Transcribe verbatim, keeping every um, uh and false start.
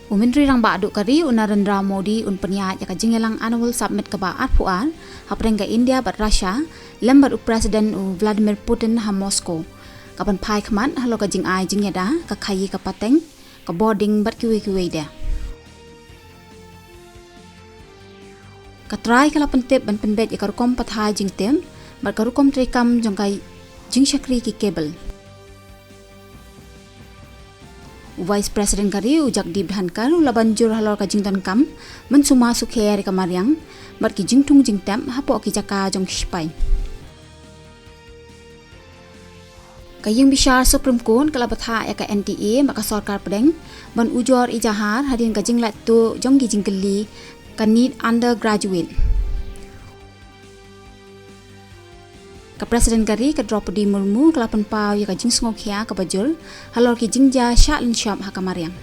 U Myntri Rangbah Duh ka ri u Narendra Modi un pynïaid ïa ka jingïalang Annual Summit kaba arphew ar hapdeng ka India bad Russia lem bad u President u Vladimir Putin ha Moscow. Ka ban phai khmat halor ka jingai jingïada, ka khaïi ka pateng, ka bording bad kiwei kiwei de. Ka trai ka la pyntip ban pynbeit ïa ka rukom pathai jingtip bad ka rukom treikam jong ka jingshakri ki cable. U Vice President ka ri u Jagdeep Dhankhar u la ban jur halor ka jingdonkam ban sumar sukher ïa ka mariang bad ki jingthung jingtep hapoh ki jaka jong ki sipai. Ka ïing bishar Supreme Court ka la bthah ïa ka N T A bad ka sorkar pdeng ban ujor ejahar hadien ka jinglait tuh jong ki jingkylli ka NEET undergraduate. Ka President ka ri ka Droupadi Murmu ka la pynpaw ïa ka jingsngewkhia kaba jur halor ki jingjia shah lynshop ha ka mariang.